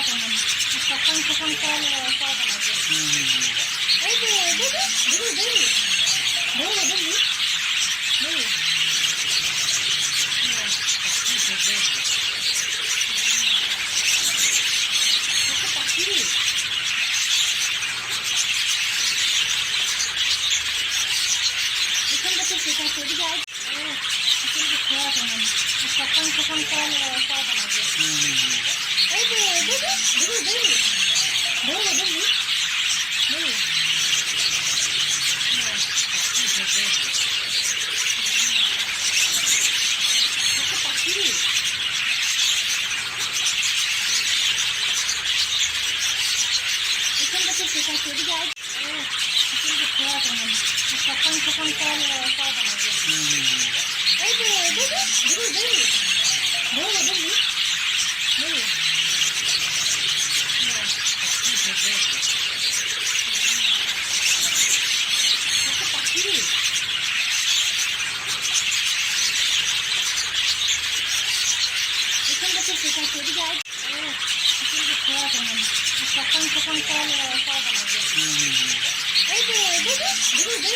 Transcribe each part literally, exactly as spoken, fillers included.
ᱥᱟᱥᱟᱝ ᱥᱟᱥᱟᱝ ᱠᱚ ᱞᱟᱜᱟᱣ ᱠᱟᱱᱟ ᱡᱮ᱾ ᱦᱩᱸ, ᱦᱩᱸ, ᱦᱩᱸ᱾ ᱮᱭ ᱫᱮ, ᱫᱮ, ᱫᱮ, ᱫᱮ, ᱫᱮ᱾ ᱫᱮ, ᱫᱮ, ᱫᱮ᱾ ᱫᱮ᱾ ᱫᱮ᱾ ᱯᱟᱠᱷᱤ᱾ ᱮᱠᱷᱚᱱ ᱫᱚ ᱪᱮᱫ ᱞᱮᱠᱟ ᱠᱚ ᱤᱫᱤᱭᱟ? ᱥᱟᱥᱟᱝ ᱥᱟᱥᱟᱝ ᱠᱚ ᱞᱟᱜᱟᱣ ᱠᱟᱱᱟ ᱡᱮ᱾ ᱦᱩᱸ, ᱦᱩᱸ, ᱦᱩᱸ᱾ ᱮᱭ ᱫᱮ, ᱫᱮ, ᱫᱮ, ᱫᱮ, ᱫᱮ, ᱫᱮ᱾ ᱫᱮ, ᱫᱮ, ᱫᱮ, ᱫᱮ᱾ ᱫᱮ᱾ ᱮᱠᱷᱚᱱ ᱫᱚ ᱪᱮᱫ ᱞᱮᱠᱟ ᱠᱚ ᱤᱫᱤᱭᱟ? ᱥᱟᱥᱟᱝ ᱥᱟᱥᱟᱝ ᱠᱚ ᱞᱟᱜᱟᱣ ᱠᱟᱱᱟ ᱡᱮ᱾ ᱦᱩᱸ, ᱦᱩᱸ, ᱦᱩᱸ᱾ ᱮᱭ ᱫᱮ, ᱫᱮ, ᱫᱮ, ᱫᱮ, ᱫᱮ᱾ ᱫᱮ, ᱫᱮ, ᱫᱮ᱾ ᱫᱮ᱾ ᱯᱟᱠᱷᱤ᱾ ᱮᱠᱷᱚᱱ ᱫᱚ ᱪᱮᱫ ᱞᱮᱠᱟ ᱠᱚ ᱤᱫᱤᱭᱟ? ᱥᱟᱥᱟᱝ ᱥᱟᱥᱟᱝ ᱠᱚ ᱞᱟᱜᱟᱣ ᱠᱟᱱᱟ ᱡᱮ᱾ ᱦᱩᱸ, ᱦᱩᱸ, ᱦᱩᱸ᱾ ᱮᱭ ᱫᱮ, ᱫᱮ, ᱫᱮ, ᱫᱮ, ᱫᱮ᱾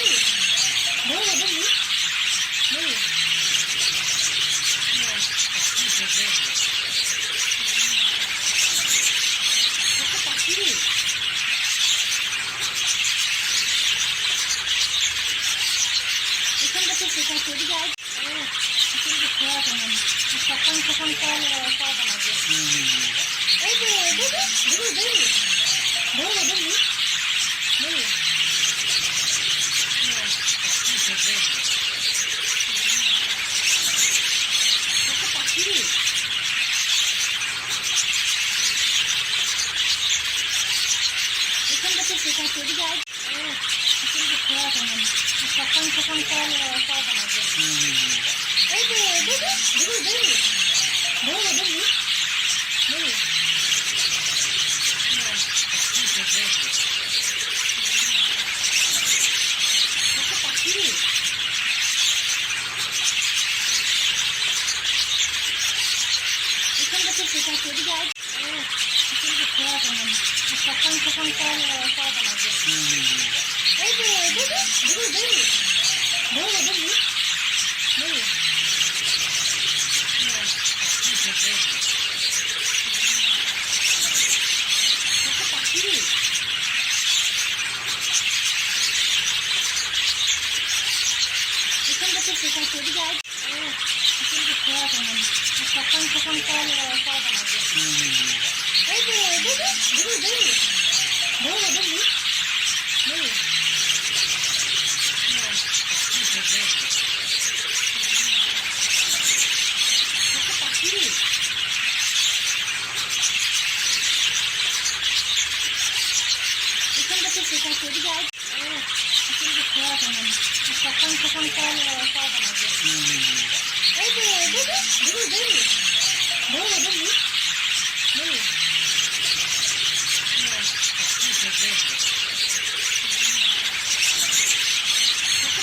ᱫᱮ, ᱫᱮ, ᱫᱮ᱾ ᱫᱮ᱾ ᱯᱟᱠᱷᱤ᱾ ᱮᱠᱷᱚᱱ ᱫᱚ ᱪᱮᱫ ᱞᱮᱠᱟ ᱠᱚ ᱤᱫᱤᱭᱟ? ᱥᱟᱥᱟᱝ ᱥᱟᱥᱟᱝ ᱠᱚ ᱞᱟᱜᱟᱣ ᱠᱟᱱᱟ ᱡᱮ᱾ ᱦᱩᱸ, ᱦᱩᱸ, ᱦᱩᱸ᱾ ᱮᱭ ᱫᱮ, ᱫᱮ, ᱫᱮ, ᱫᱮ, ᱫᱮ᱾ ᱫᱮ, ᱫᱮ, ᱫᱮ᱾ ᱫᱮ᱾ ᱯᱟᱠᱷᱤ᱾ ᱮᱠᱷᱚᱱ ᱫᱚ ᱪᱮᱫ ᱞᱮᱠᱟ ᱠᱚ ᱤᱫᱤᱭᱟ? ᱥᱟᱥᱟᱝ ᱥᱟᱥᱟᱝ ᱠᱚ ᱞᱟᱜᱟᱣ ᱠᱟᱱᱟ ᱡᱮ᱾ ᱦᱩᱸ, ᱦᱩᱸ, ᱦᱩᱸ᱾ ᱮᱭ ᱫᱮ, ᱫᱮ, ᱫᱮ, ᱫᱮ, ᱫᱮ᱾ ᱫᱮ, ᱫᱮ, ᱫᱮ᱾ ᱫᱮ᱾ ᱯᱟᱠᱷᱤ᱾ ᱮᱠᱷᱚᱱ ᱫᱚ ᱪᱮᱫ ᱞᱮᱠᱟ ᱠᱚ ᱤᱫᱤᱭᱟ? ᱪᱮᱫ ᱞᱮᱠᱟ ᱠᱚ ᱠᱟᱱᱟ? ᱥᱟᱥᱟᱝ ᱥᱟᱥᱟᱝ ᱠᱚ ᱠᱚ ᱠᱟᱱᱟ ᱡᱮ᱾ ᱦᱩᱸ, ᱦᱩᱸ, ᱦᱩᱸ᱾ ᱮᱭ ᱫᱮ, ᱫᱮ, ᱫᱮ, ᱫᱮ, ᱫᱮ᱾ ᱫᱮ, ᱫᱮ, ᱫᱮ᱾ ᱫᱮ᱾ ᱦᱮᱸ᱾ ᱯᱟᱠᱷᱤ᱾ ᱮᱠᱷᱚᱱ ᱫᱚ ᱪᱮᱫ ᱞᱮᱠᱟ ᱠᱚ ᱤᱫᱤᱭᱟ? ᱥᱟᱥᱟᱝ ᱥᱟᱥᱟᱝ ᱠᱚ ᱠᱚ ᱠᱟᱱᱟ ᱡᱮ᱾ ᱦᱩᱸ, ᱦᱩᱸ, ᱦᱩᱸ᱾ ᱮᱭ ᱫᱮ, ᱫᱮ, ᱫᱮ, ᱫᱮ, ᱫᱮ᱾ ᱫᱮ, ᱫᱮ, ᱫᱮ᱾ ᱫᱮ᱾ ᱦᱮᱸ᱾ ᱯᱟᱠᱷᱤ᱾ ᱮᱠᱷᱚᱱ ᱫᱚ ᱪᱮᱫ ᱞᱮᱠᱟ ᱠᱚ ᱤᱫᱤᱭᱟ? ᱥᱟᱥᱟᱝ ᱥᱟᱥᱟᱝ ᱠᱚ ᱠᱚ ᱠᱟᱱᱟ ᱡᱮ᱾ ᱦᱩᱸ, ᱦᱩᱸ, ᱦᱩᱸ᱾ ᱮᱭ ᱫᱮ, ᱫᱮ, ᱫᱮ, ᱫᱮ, ᱫᱮ᱾ ᱫᱮ, ᱫᱮ, ᱫᱮ᱾ ᱫᱮ᱾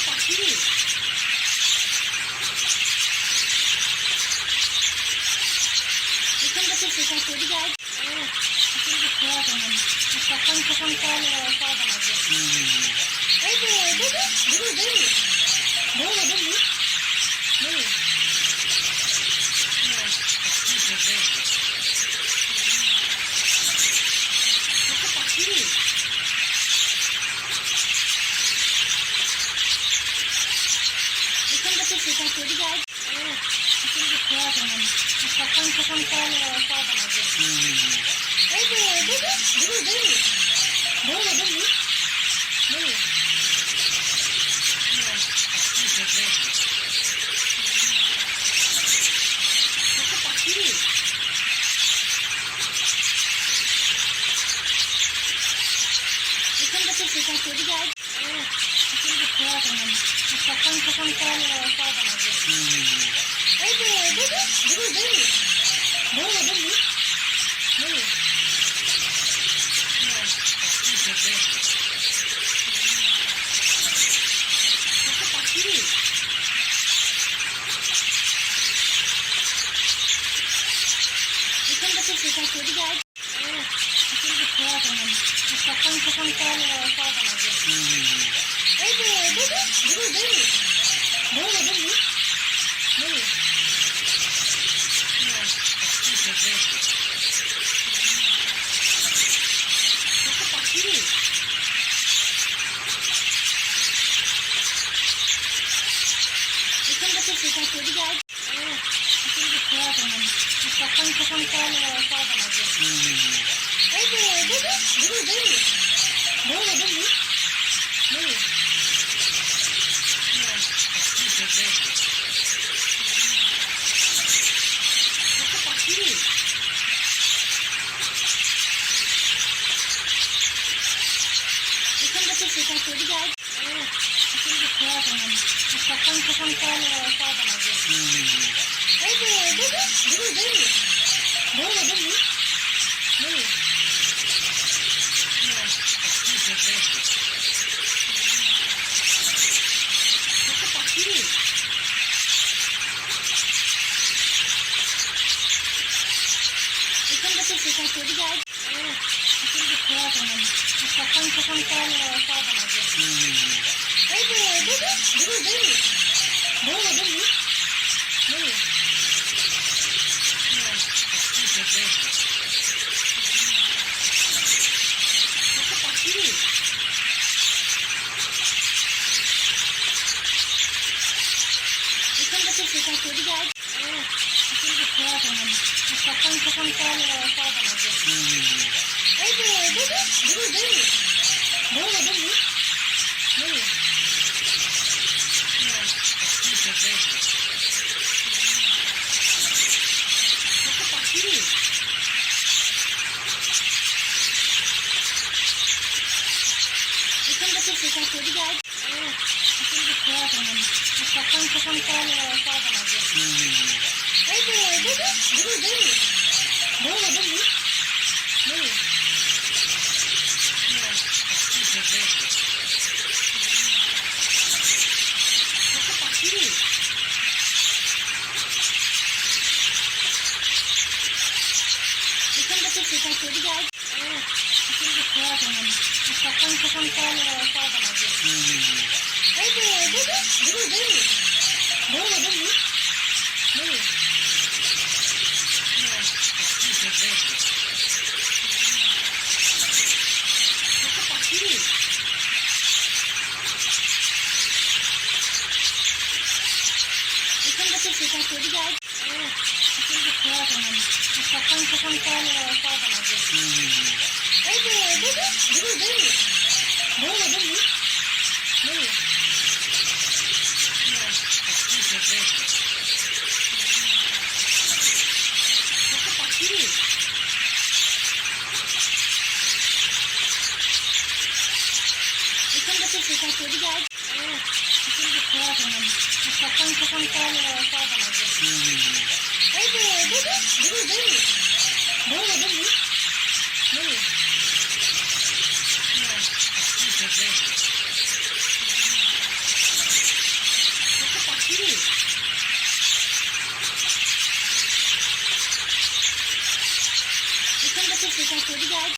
ᱯᱟᱠᱷᱤ᱾ ᱮᱠᱷᱚᱱ ᱫᱚ ᱪᱮᱫ ᱞᱮᱠᱟ ᱠᱚ ᱤᱫᱤᱭᱟ? ᱥᱟᱥᱟᱝ ᱥᱟᱥᱟᱝ ᱠᱚ ᱠᱚ ᱠᱟᱱᱟ ᱡᱮ᱾ ᱦᱩᱸ, ᱦᱩᱸ, ᱦᱩᱸ᱾ ᱮᱭ ᱫᱮ, ᱫᱮ, ᱫᱮ, ᱫᱮ, ᱫᱮ᱾ ᱫᱮ, ᱫᱮ, ᱫᱮ᱾ ᱫᱮ᱾ ᱦᱮᱸ᱾ ᱯᱟᱠᱷᱤ᱾ ᱮᱠᱷᱚᱱ ᱫᱚ ᱪᱮᱫ ᱞᱮᱠᱟ ᱠᱚ ᱤᱫᱤᱭᱟ? ᱥᱟᱥᱟᱝ ᱥᱟᱥᱟᱝ ᱠᱚ ᱠᱚ ᱠᱟᱱᱟ ᱡᱮ᱾ ᱦᱩᱸ, ᱦᱩᱸ, ᱦᱩᱸ᱾ ᱮᱭ ᱫᱮ, ᱫᱮ, ᱫᱮ, ᱫᱮ, ᱫᱮ᱾ ᱫᱮ, ᱫᱮ, ᱫᱮ᱾ ᱫᱮ᱾ ᱯᱟᱠᱷᱤ᱾ ᱮᱠᱷᱚᱱ ᱫᱚ ᱪᱮᱫ ᱞᱮᱠᱟ ᱠᱚ ᱤᱫᱤᱭᱟ? ᱥᱟᱥᱟᱝ ᱥᱟᱥᱟᱝ ᱠᱚ ᱠᱚ ᱠᱟᱱᱟ ᱡᱮ᱾ ᱦᱩᱸ, ᱦᱩᱸ, ᱦᱩᱸ᱾ ᱮᱭ ᱫᱮ, ᱫᱮ, ᱫᱮ, ᱫᱮ, ᱫᱮ᱾ ᱫᱮ, ᱫᱮ, ᱫᱮ᱾ ᱫᱮ᱾ ᱦᱮᱸ᱾ ᱯᱟᱠᱷᱤ᱾ ᱮᱠᱷᱚᱱ ᱫᱚ ᱪᱮᱫ ᱥᱟᱠᱟᱢ ᱥᱟᱠᱟᱢ ᱠᱚ ᱞᱮ ᱨᱚᱥᱚ ᱠᱟᱱᱟ ᱡᱮ᱾ ᱦᱩᱸ, ᱦᱩᱸ, ᱦᱩᱸ᱾ ᱮᱭ ᱫᱮ, ᱫᱮ, ᱫᱮ, ᱫᱮ, ᱫᱮ, ᱫᱮ, ᱫᱮ, ᱫᱮ᱾ ᱫᱮ᱾ ᱫᱮ᱾ ᱫᱮ᱾ ᱯᱟᱠᱷᱤ᱾ ᱮᱠᱷᱚᱱ ᱫᱚ ᱪᱮᱫ ᱞᱮᱠᱟ ᱪᱮᱫ ᱜᱮ ᱥᱟᱠᱟᱢ ᱥᱟᱠᱟᱢ ᱠᱚ ᱞᱮ ᱨᱚᱥᱚ ᱠᱟᱱᱟ ᱡᱮ᱾ ᱦᱩᱸ, ᱦᱩᱸ, ᱦᱩᱸ᱾ ᱮᱭ ᱫᱮ, ᱫᱮ, ᱫᱮ, ᱫᱮ, ᱫᱮ, ᱫᱮ᱾ ᱫᱮ, ᱫᱮ, ᱫᱮ, ᱫᱮ᱾ ᱫᱮ᱾ ᱯᱟᱠᱷᱤ᱾ ᱮᱠᱷᱚᱱ ᱫᱚ ᱪᱮᱫ ᱞᱮᱠᱟ ᱪᱮᱫ ᱜᱮ ᱥᱟᱠᱟᱢ ᱥᱟᱠᱟᱢ ᱠᱚ ᱞᱮ ᱨᱚᱥᱚ ᱠᱟᱱᱟ ᱡᱮ᱾ ᱦᱩᱸ, ᱦᱩᱸ, ᱦᱩᱸ᱾ ᱮᱭ ᱫᱮ, ᱫᱮ, ᱫᱮ, ᱫᱮ, ᱫᱮ᱾ ᱫᱮ, ᱫᱮ, ᱫᱮ, ᱫᱮ᱾ ᱫᱮ᱾ ᱫᱮ᱾ ᱯᱟᱠᱷᱤ᱾ ᱮᱠᱷᱚᱱ ᱫᱚ ᱪᱮᱫ ᱞᱮᱠᱟ ᱪᱮᱫ ᱜᱮ ᱥᱟᱠᱟᱢ ᱥᱟᱠᱟᱢ ᱠᱚ ᱞᱮ ᱨᱚᱥᱚ ᱠᱟᱱᱟ ᱡᱮ᱾ ᱦᱩᱸ, ᱦᱩᱸ, ᱦᱩᱸ᱾ ᱮᱭ ᱫᱮ, ᱫᱮ, ᱫᱮ, ᱫᱮ, ᱫᱮ᱾ ᱫᱮ, ᱫᱮ, ᱫᱮ, ᱫᱮ᱾ ᱫᱮ᱾ ᱯᱟᱠᱷᱤ᱾ ᱮᱠᱷᱚᱱ ᱫᱚ ᱪᱮᱫ ᱞᱮᱠᱟ ᱪᱮᱫ ᱜᱮ ᱥᱟᱠᱟᱢ ᱥᱟᱠᱟᱢ ᱠᱚ ᱞᱮ ᱨᱚᱥᱚ ᱠᱟᱱᱟ ᱡᱮ᱾ ᱦᱩᱸ, ᱦᱩᱸ, ᱦᱩᱸ᱾ ᱮᱭ ᱫᱮ, ᱫᱮ, ᱫᱮ, ᱫᱮ, ᱫᱮ᱾ ᱫᱮ, ᱫᱮ, ᱫᱮ, ᱫᱮ᱾ ᱫᱮ᱾ ᱯᱟᱠᱷᱤ᱾ ᱮᱠᱷᱚᱱ ᱫᱚ ᱪᱮᱫ ᱞᱮᱠᱟ ᱪᱮᱫ ᱜᱮ ᱥᱟᱠᱟᱢ ᱥᱟᱠᱟᱢ ᱠᱚ ᱞᱮ ᱨᱚᱥᱚ ᱠᱟᱱᱟ ᱡᱮ᱾ ᱦᱩᱸ, ᱦᱩᱸ, ᱦᱩᱸ᱾ ᱮᱭ ᱫᱮ, ᱫᱮ, ᱫᱮ, ᱫᱮ, ᱫᱮ᱾ ᱫᱮ, ᱫᱮ, ᱫᱮ, ᱫᱮ᱾ ᱫᱮ᱾ ᱯᱟᱠᱷᱤ᱾ ᱥᱟᱠᱟᱢ ᱥᱟᱠᱟᱢ ᱠᱚ ᱞᱟᱜᱟᱣ ᱠᱟᱱᱟ ᱡᱮ᱾ ᱦᱩᱸ, ᱦᱩᱸ, ᱦᱩᱸ᱾ ᱮᱭ ᱫᱮ, ᱫᱮ, ᱫᱮ, ᱫᱮ, ᱫᱮ, ᱫᱮ᱾ ᱫᱮ, ᱫᱮ, ᱫᱮ, ᱫᱮ᱾ ᱫᱮ᱾ ᱫᱮ᱾ ᱯᱟᱠᱷᱤ᱾ ᱮᱠᱷᱚᱱ ᱫᱚ ᱪᱮᱫ ᱞᱮᱠᱟ ᱪᱚ ᱟᱹᱰᱤ ᱜᱟᱱ ᱥᱟᱠᱟᱢ ᱥᱟᱠᱟᱢ ᱠᱚ ᱞᱟᱜᱟᱣ ᱠᱟᱱᱟ ᱡᱮ᱾ ᱦᱩᱸ, ᱦᱩᱸ, ᱦᱩᱸ᱾ ᱮᱭ ᱫᱮ, ᱫᱮ, ᱫᱮ, ᱫᱮ, ᱫᱮ᱾ ᱫᱮ, ᱫᱮ, ᱫᱮ᱾ ᱫᱮ᱾ ᱯᱟᱠᱷᱤ᱾ ᱮᱠᱷᱚᱱ ᱫᱚ ᱪᱮᱫ ᱞᱮᱠᱟ ᱪᱚ ᱟᱹᱰᱤ ᱜᱟᱱ ᱥᱟᱠᱟᱢ ᱥᱟᱠᱟᱢ ᱠᱚ ᱞᱟᱜᱟᱣ ᱠᱟᱱᱟ ᱡᱮ᱾ ᱦᱩᱸ, ᱦᱩᱸ, ᱦᱩᱸ᱾ ᱮᱭ ᱫᱮ, ᱫᱮ, ᱫᱮ, ᱫᱮ, ᱫᱮ᱾ ᱫᱮ, ᱫᱮ, ᱫᱮ᱾ ᱫᱮ᱾ ᱯᱟᱠᱷᱤ᱾ ᱮᱠᱷᱚᱱ ᱫᱚ ᱪᱮᱫ ᱞᱮᱠᱟ ᱪᱚ ᱟᱹᱰᱤ ᱜᱟᱱ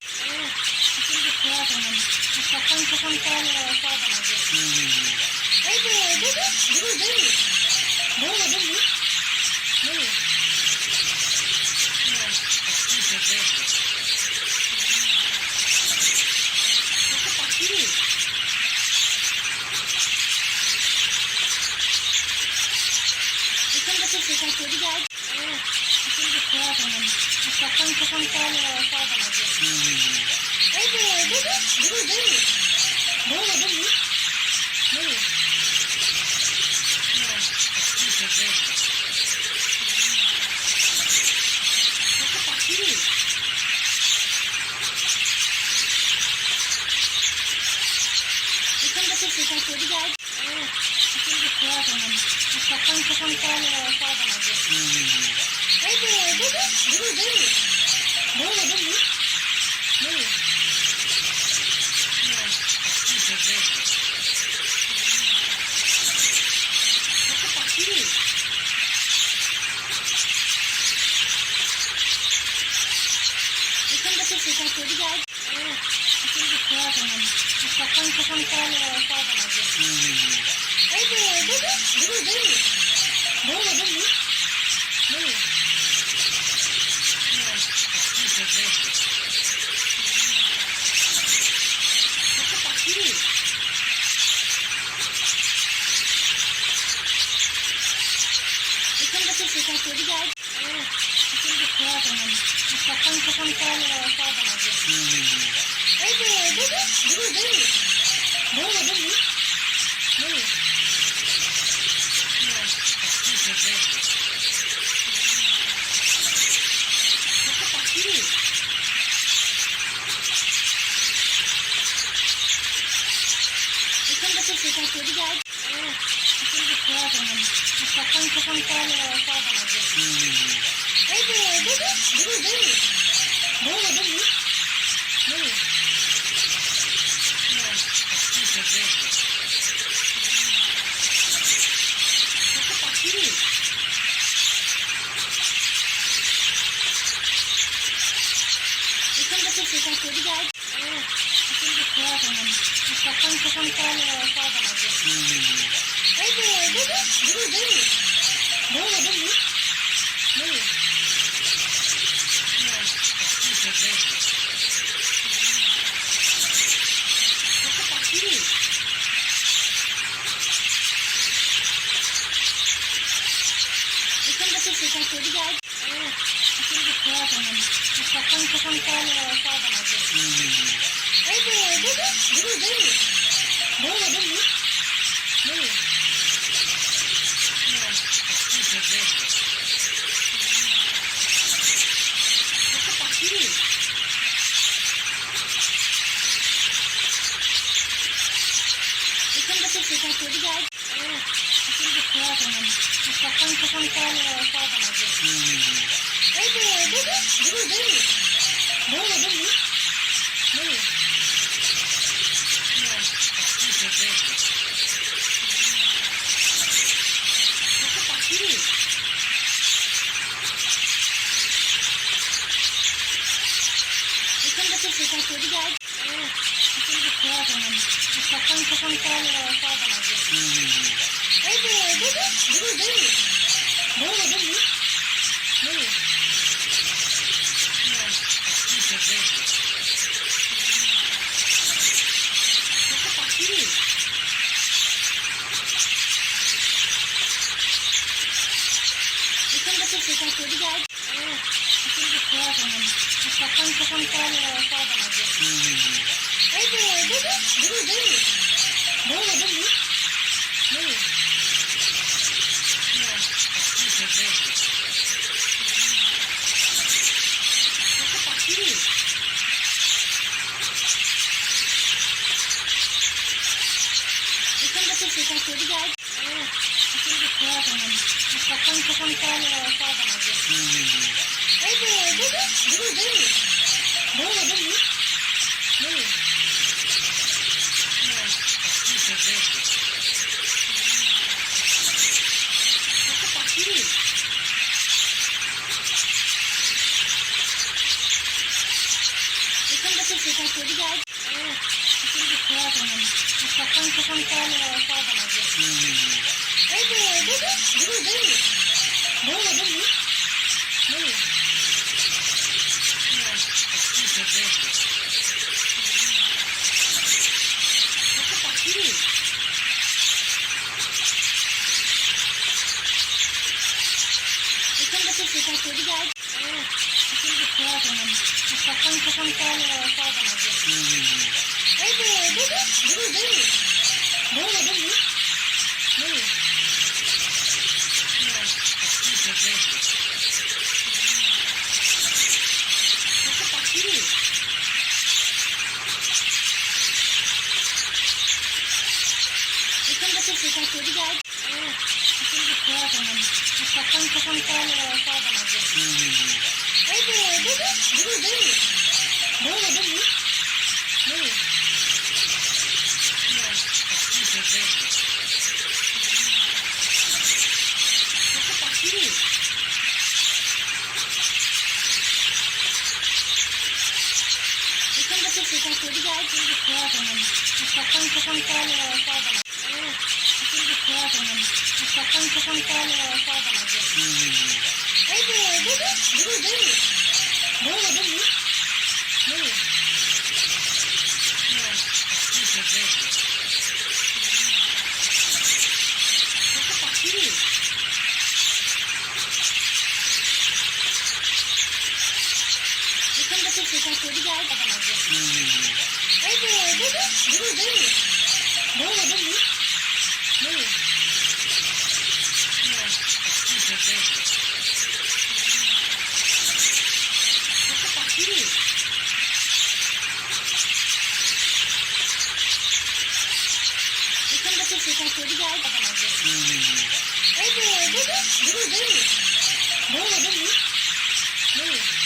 ᱥᱟᱠᱟᱢ ᱥᱟᱠᱟᱢ ᱠᱚ ᱞᱟᱜᱟᱣ ᱠᱟᱱᱟ ᱡᱮ᱾ ᱦᱩᱸ, ᱦᱩᱸ, ᱦᱩᱸ᱾ ᱮᱭ ᱫᱮ, ᱫᱮ, ᱫᱮ, ᱫᱮ, ᱫᱮ᱾ ᱫᱮ, ᱫᱮ, ᱫᱮ᱾ ᱫᱮ᱾ ᱯᱟᱠᱷᱤ᱾ ᱮᱠᱷᱚᱱ ᱫᱚ ᱪᱮᱫ ᱞᱮᱠᱟ ᱪᱚ ᱟᱹᱰᱤ ᱜᱟᱱ ᱥᱟᱠᱟᱢ ᱥᱟᱠᱟᱢ ᱠᱚ ᱞᱟᱜᱟᱣ ᱠᱟᱱᱟ ᱡᱮ᱾ ᱦᱩᱸ, ᱦᱩᱸ, ᱦᱩᱸ᱾ ᱮᱭ ᱫᱮ, ᱫᱮ, ᱫᱮ, ᱫᱮ, ᱫᱮ᱾ ᱫᱮ, ᱫᱮ, ᱫᱮ᱾ ᱫᱮ᱾ ᱯᱟᱠᱷᱤ᱾ ᱮᱠᱷᱚᱱ ᱫᱚ ᱪᱮᱫ ᱞᱮᱠᱟ ᱪᱚ ᱟᱹᱰᱤ ᱜᱟᱱ ᱥᱟᱠᱟᱢ ᱥᱟᱠᱟᱢ ᱠᱚ ᱞᱟᱜᱟᱣ ᱠᱟᱱᱟ ᱡᱮ᱾ ᱦᱩᱸ, ᱦᱩᱸ, ᱦᱩᱸ᱾ ᱮᱭ ᱫᱮ, ᱫᱮ, ᱫᱮ, ᱫᱮ, ᱫᱮ᱾ ᱫᱮ, ᱫᱮ, ᱫᱮ᱾ ᱫᱮ᱾ ᱯᱟᱠᱷᱤ᱾ ᱥᱟᱠᱟᱢ ᱥᱟᱠᱟᱢ ᱠᱚ ᱞᱮ ᱨᱚᱦᱚᱭ ᱠᱟᱱᱟ ᱡᱮ᱾ ᱦᱩᱸ, ᱦᱩᱸ, ᱦᱩᱸ᱾ ᱮᱭ ᱫᱮ, ᱫᱮ, ᱫᱮ, ᱫᱮ, ᱫᱮ, ᱫᱮ, ᱫᱮ, ᱫᱮ᱾ ᱫᱮ᱾ ᱫᱮ᱾ ᱫᱮ᱾ ᱫᱮ᱾ ᱯᱟᱠᱷᱤ᱾ ᱮᱠᱷᱚᱱ ᱫᱚ ᱪᱮᱫ ᱞᱮᱠᱟ ᱪᱮᱫ ᱜᱮ ᱥᱟᱠᱟᱢ ᱥᱟᱠᱟᱢ ᱠᱚ ᱞᱮ ᱨᱚᱦᱚᱭ ᱠᱟᱱᱟ ᱡᱮ᱾ ᱦᱩᱸ, ᱦᱩᱸ, ᱦᱩᱸ᱾ ᱮᱭ ᱫᱮ, ᱫᱮ, ᱫᱮ, ᱫᱮ, ᱫᱮ, ᱫᱮ᱾ ᱫᱮ, ᱫᱮ, ᱫᱮ, ᱫᱮ᱾ ᱫᱮ᱾ ᱯᱟᱠᱷᱤ᱾ ᱮᱠᱷᱚᱱ ᱫᱚ ᱪᱮᱫ ᱞᱮᱠᱟ ᱪᱮᱫ ᱜᱮ ᱥᱟᱠᱟᱢ ᱥᱟᱠᱟᱢ ᱠᱚ ᱞᱮ ᱨᱚᱦᱚᱭ ᱠᱟᱱᱟ ᱡᱮ᱾ ᱦᱩᱸ, ᱦᱩᱸ, ᱦᱩᱸ᱾ ᱮᱭ ᱫᱮ, ᱫᱮ, ᱫᱮ, ᱫᱮ, ᱫᱮ᱾ ᱫᱮ, ᱫᱮ, ᱫᱮ᱾ ᱫᱮ᱾ ᱫᱮ᱾ ᱯᱟᱠᱷᱤ᱾ ᱮᱠᱷᱚᱱ ᱫᱚ ᱪᱮᱫ ᱞᱮᱠᱟ ᱪᱮᱫ ᱜᱮ ᱥᱟᱠᱟᱢ ᱥᱟᱠᱟᱢ ᱠᱚ ᱞᱮ ᱨᱚᱦᱚᱭ ᱠᱟᱱᱟ ᱡᱮ᱾ ᱦᱩᱸ, ᱦᱩᱸ, ᱦᱩᱸ᱾ ᱮᱭ ᱫᱮ, ᱫᱮ, ᱫᱮ, ᱫᱮ, ᱫᱮ᱾ ᱫᱮ, ᱫᱮ, ᱫᱮ᱾ ᱫᱮ᱾ ᱯᱟᱠᱷᱤ᱾ ᱮᱠᱷᱚᱱ ᱫᱚ ᱪᱮᱫ ᱞᱮᱠᱟ ᱪᱮᱫ ᱜᱮ ᱥᱟᱠᱟᱢ ᱥᱟᱠᱟᱢ ᱠᱚ ᱞᱮ ᱨᱚᱦᱚᱭ ᱠᱟᱱᱟ ᱡᱮ᱾ ᱦᱩᱸ, ᱦᱩᱸ, ᱦᱩᱸ᱾ ᱮᱭ ᱫᱮ, ᱫᱮ, ᱫᱮ, ᱫᱮ, ᱫᱮ᱾ ᱫᱮ, ᱫᱮ, ᱫᱮ᱾ ᱫᱮ᱾ ᱯᱟᱠᱷᱤ᱾ ᱮᱠᱷᱚᱱ ᱫᱚ ᱪᱮᱫ ᱞᱮᱠᱟ ᱪᱮᱫ ᱜᱮ ᱥᱟᱠᱟᱢ ᱥᱟᱠᱟᱢ ᱠᱚ ᱞᱮ ᱨᱚᱦᱚᱭ ᱠᱟᱱᱟ ᱡᱮ᱾ ᱦᱩᱸ, ᱦᱩᱸ, ᱦᱩᱸ᱾ ᱮᱭ ᱫᱮ, ᱫᱮ, ᱫᱮ, ᱫᱮ, ᱫᱮ᱾ ᱫᱮ, ᱫᱮ, ᱫᱮ᱾ ᱫᱮ᱾ ᱯᱟᱠᱷᱤ᱾ ᱥᱟᱠᱟᱢ ᱥᱟᱠᱟᱢ ᱠᱚ ᱞᱮ ᱨᱟᱥᱟ ᱠᱟᱱᱟ ᱡᱮ᱾ ᱦᱩᱸ, ᱦᱩᱸ, ᱦᱩᱸ᱾ ᱮᱭ ᱫᱮ, ᱫᱮ, ᱫᱮ, ᱫᱮ, ᱫᱮ, ᱫᱮ, ᱫᱮ, ᱫᱮ᱾ ᱦᱮᱸ᱾ ᱦᱮᱸ᱾ ᱯᱟᱠᱷᱤ᱾ ᱮᱠᱷᱚᱱ ᱫᱚ ᱪᱮᱫ ᱞᱮᱠᱟ ᱪᱮᱫ ᱞᱮᱠᱟ? ᱥᱟᱠᱟᱢ ᱥᱟᱠᱟᱢ ᱠᱚ ᱞᱮ ᱨᱟᱥᱟ ᱠᱟᱱᱟ ᱡᱮ᱾ ᱦᱩᱸ, ᱦᱩᱸ, ᱦᱩᱸ᱾ ᱮᱭ ᱫᱮ, ᱫᱮ, ᱫᱮ, ᱫᱮ, ᱫᱮ᱾ ᱫᱮ, ᱫᱮ, ᱫᱮ᱾ ᱫᱮ᱾ ᱦᱮᱸ᱾ ᱯᱟᱠᱷᱤ᱾ ᱮᱠᱷᱚᱱ ᱫᱚ ᱪᱮᱫ ᱞᱮᱠᱟ ᱪᱮᱫ ᱞᱮᱠᱟ? ᱥᱟᱠᱟᱢ ᱥᱟᱠᱟᱢ ᱠᱚ ᱞᱮ ᱨᱟᱥᱟ ᱠᱟᱱᱟ ᱡᱮ᱾ ᱦᱩᱸ, ᱦᱩᱸ, ᱦᱩᱸ᱾ ᱮᱭ ᱫᱮ, ᱫᱮ, ᱫᱮ, ᱫᱮ, ᱫᱮ᱾ ᱫᱮ, ᱫᱮ, ᱫᱮ᱾ ᱫᱮ᱾ ᱦᱮᱸ᱾ ᱯᱟᱠᱷᱤ᱾ ᱮᱠᱷᱚᱱ ᱫᱚ ᱪᱮᱫ ᱞᱮᱠᱟ ᱪᱮᱫ ᱞᱮᱠᱟ? ᱥᱟᱠᱟᱢ ᱥᱟᱠᱟᱢ ᱠᱚ ᱞᱮ ᱨᱟᱥᱟ ᱠᱟᱱᱟ ᱡᱮ᱾ ᱦᱩᱸ, ᱦᱩᱸ, ᱦᱩᱸ᱾ ᱮᱭ ᱫᱮ, ᱫᱮ, ᱫᱮ, ᱫᱮ, ᱫᱮ᱾ ᱫᱮ, ᱫᱮ, ᱫᱮ᱾ ᱫᱮ᱾ ᱯᱟᱠᱷᱤ᱾ ᱮᱠᱷᱚᱱ ᱫᱚ ᱪᱮᱫ ᱞᱮᱠᱟ ᱪᱮᱫ ᱞᱮᱠᱟ? ᱥᱟᱠᱟᱢ ᱥᱟᱠᱟᱢ ᱠᱚ ᱞᱮ ᱨᱟᱥᱟ ᱠᱟᱱᱟ ᱡᱮ᱾ ᱦᱩᱸ, ᱦᱩᱸ, ᱦᱩᱸ᱾ ᱮᱭ ᱫᱮ, ᱫᱮ, ᱫᱮ, ᱫᱮ, ᱫᱮ᱾ ᱫᱮ, ᱫᱮ, ᱫᱮ᱾ ᱫᱮ᱾ ᱯᱟᱠᱷᱤ᱾ ᱮᱠᱷᱚᱱ ᱫᱚ ᱪᱮᱫ ᱞᱮᱠᱟ ᱪᱮᱫ ᱞᱮᱠᱟ? ᱥᱟᱠᱟᱢ ᱥᱟᱠᱟᱢ ᱠᱚ ᱞᱮ ᱨᱟᱥᱟ ᱠᱟᱱᱟ ᱡᱮ᱾ ᱦᱩᱸ, ᱦᱩᱸ, ᱦᱩᱸ᱾ ᱮᱭ ᱫᱮ, ᱫᱮ, ᱫᱮ, ᱫᱮ, ᱫᱮ᱾ ᱫᱮ, ᱫᱮ, ᱫᱮ᱾ ᱫᱮ᱾ ᱯᱟᱠᱷᱤ᱾ ᱥᱟᱠᱟᱢ ᱥᱟᱠᱟᱢ ᱛᱮ ᱞᱮ ᱞᱚᱥᱚᱫ ᱠᱟᱱᱟ᱾ ᱥᱟᱠᱟᱢ ᱥᱟᱠᱟᱢ ᱛᱮ ᱞᱮ ᱞᱚᱥᱚᱫ ᱠᱟᱱᱟ᱾ ᱮᱭ ᱫᱮ, ᱫᱮ, ᱫᱮ, ᱫᱮ, ᱫᱮ᱾ ᱫᱮ, ᱫᱮ, ᱫᱮ᱾ ᱫᱮ᱾ ᱫᱮ᱾ ᱮᱠᱷᱚᱱ ᱫᱚ ᱪᱮᱫ ᱪᱮᱛᱟᱱ ᱥᱮᱫ ᱜᱮ ᱟᱭ ᱛᱟᱦᱮᱱᱟ ᱡᱮ᱾ ᱦᱩᱸ, ᱦᱩᱸ, ᱦᱩᱸ᱾ ᱮᱭ ᱫᱮ, ᱫᱮ, ᱫᱮ, ᱫᱮ, ᱫᱮ, ᱫᱮ᱾ ᱫᱮ, ᱫᱮ, ᱫᱮ, ᱫᱮ᱾ ᱫᱮ᱾ ᱦᱮᱸ᱾ ᱮᱠᱷᱚᱱ ᱫᱚ ᱪᱮᱫ ᱪᱮᱛᱟᱱ ᱥᱮᱫ ᱜᱮ ᱟᱭ ᱛᱟᱦᱮᱱᱟ ᱡᱮ᱾ ᱦᱩᱸ, ᱦᱩᱸ, ᱦᱩᱸ᱾ ᱮᱭ ᱫᱮ, ᱫᱮ, ᱫᱮ, ᱫᱮ, ᱫᱮ᱾ ᱫᱮ, ᱫᱮ, ᱫᱮ᱾ ᱦᱮᱸ᱾ ᱮᱠᱷᱚᱱ ᱫᱚ ᱪᱮᱫ ᱪᱮᱛᱟᱱ ᱥᱮᱫ ᱜᱮ ᱟᱭ ᱛᱟᱦᱮᱱᱟ ᱡᱮ᱾ ᱦᱩᱸ, ᱦᱩᱸ, ᱦᱩᱸ᱾ ᱮᱭ ᱫᱮ, ᱫᱮ, ᱫᱮ, ᱫᱮ, ᱫᱮ᱾ ᱫᱮ, ᱫᱮ, ᱫᱮ᱾ ᱫᱮ᱾ ᱦᱮᱸ᱾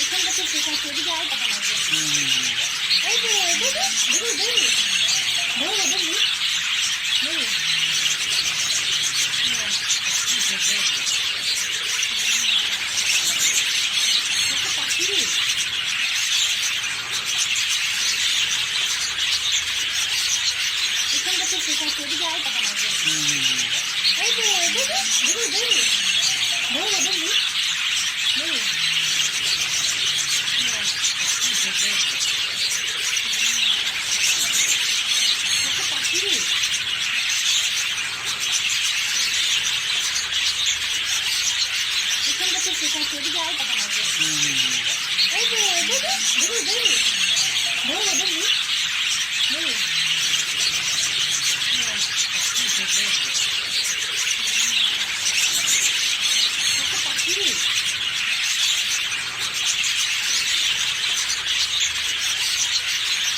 ᱮᱠᱷᱚᱱ ᱫᱚ ᱪᱮᱫ ᱪᱮᱛᱟᱱ ᱥᱮᱫ ᱜᱮ ᱟᱭ ᱛᱟᱦᱮᱱᱟ ᱡᱮ᱾ ᱦᱩᱸ, ᱦᱩᱸ, ᱦᱩᱸ᱾ ᱮᱭ ᱫᱮ, ᱫᱮ, ᱫᱮ, ᱫᱮ, ᱫᱮ᱾ ᱫᱮ, ᱫᱮ, ᱫᱮ᱾ ᱫᱮ᱾ ᱦᱮᱸ᱾ ᱮᱠᱷᱚᱱ ᱫᱚ ᱪᱮᱫ ᱪᱮᱛᱟᱱ ᱥᱮᱫ ᱜᱮ ᱟᱭ ᱛᱟᱦᱮᱱᱟ ᱡᱮ᱾ ᱮᱠᱷᱚᱱ ᱫᱚ ᱪᱮᱫ ᱪᱮᱛᱟᱱ ᱥᱮᱫ ᱜᱮ ᱟᱭ ᱛᱟᱦᱮᱱᱟ ᱡᱮ᱾ ᱦᱩᱸ, ᱦᱩᱸ, ᱦᱩᱸ᱾ ᱮᱭ ᱫᱮ, ᱫᱮ, ᱫᱮ, ᱫᱮ, ᱫᱮ᱾ ᱫᱮ, ᱫᱮ, ᱫᱮ᱾ ᱫᱮ᱾ ᱦᱮᱸ᱾ ᱮᱠᱷᱚᱱ ᱫᱚ ᱪᱮᱫ ᱪᱮᱛᱟᱱ ᱥᱮᱫ ᱜᱮ ᱟᱭ ᱛᱟᱦᱮᱱᱟ ᱡᱮ᱾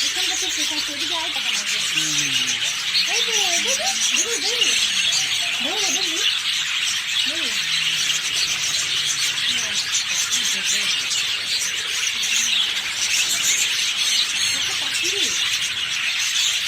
ᱮᱠᱷᱚᱱ ᱫᱚ ᱪᱮᱫ ᱪᱮᱛᱟᱱ ᱥᱮᱫ ᱜᱮ ᱟᱭ ᱛᱟᱦᱮᱱᱟ ᱡᱮ᱾ ᱦᱩᱸ, ᱦᱩᱸ, ᱦᱩᱸ᱾ ᱮᱭ ᱫᱮ, ᱫᱮ, ᱫᱮ, ᱫᱮ, ᱫᱮ᱾ ᱫᱮ, ᱫᱮ, ᱫᱮ᱾ ᱫᱮ᱾ ᱦᱮᱸ᱾ ᱮᱠᱷᱚᱱ ᱫᱚ ᱪᱮᱫ ᱪᱮᱛᱟᱱ ᱥᱮᱫ ᱜᱮ ᱟᱭ ᱛᱟᱦᱮᱱᱟ ᱡᱮ᱾